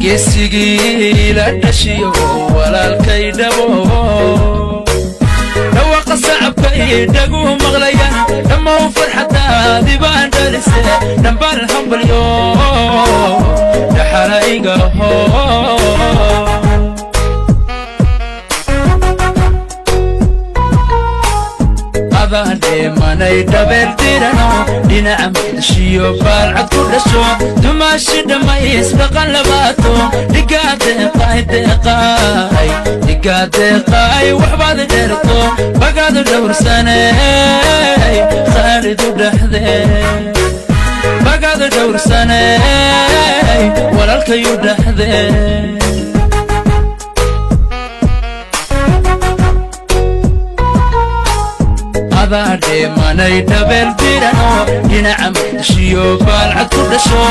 Geesigii la dhashiyo walaalkay dhabo, dhawaqa sacabka iyo dhaguhu maqlayaan dhammow farxadaadi baan dhalise. Dhambaal hambalyo dhaxala igaho. Adaan dheemanay dhabeel dirano, dhinaca Muqdishiyo baalcad ku dhasho, dumaashi dhammays dhaqan labaato, dhigaa deeqaay deeqaay, dhigaa deeqaay, waxbaad dheerto bagaad dhowrsaney khaalidu dhexdee, bagaad dhowrsaney walaalkayu dhexdee. Adaa dheemanay dhabeel dirano, dhinaca Muqdishiyo baalcad ku dhasho,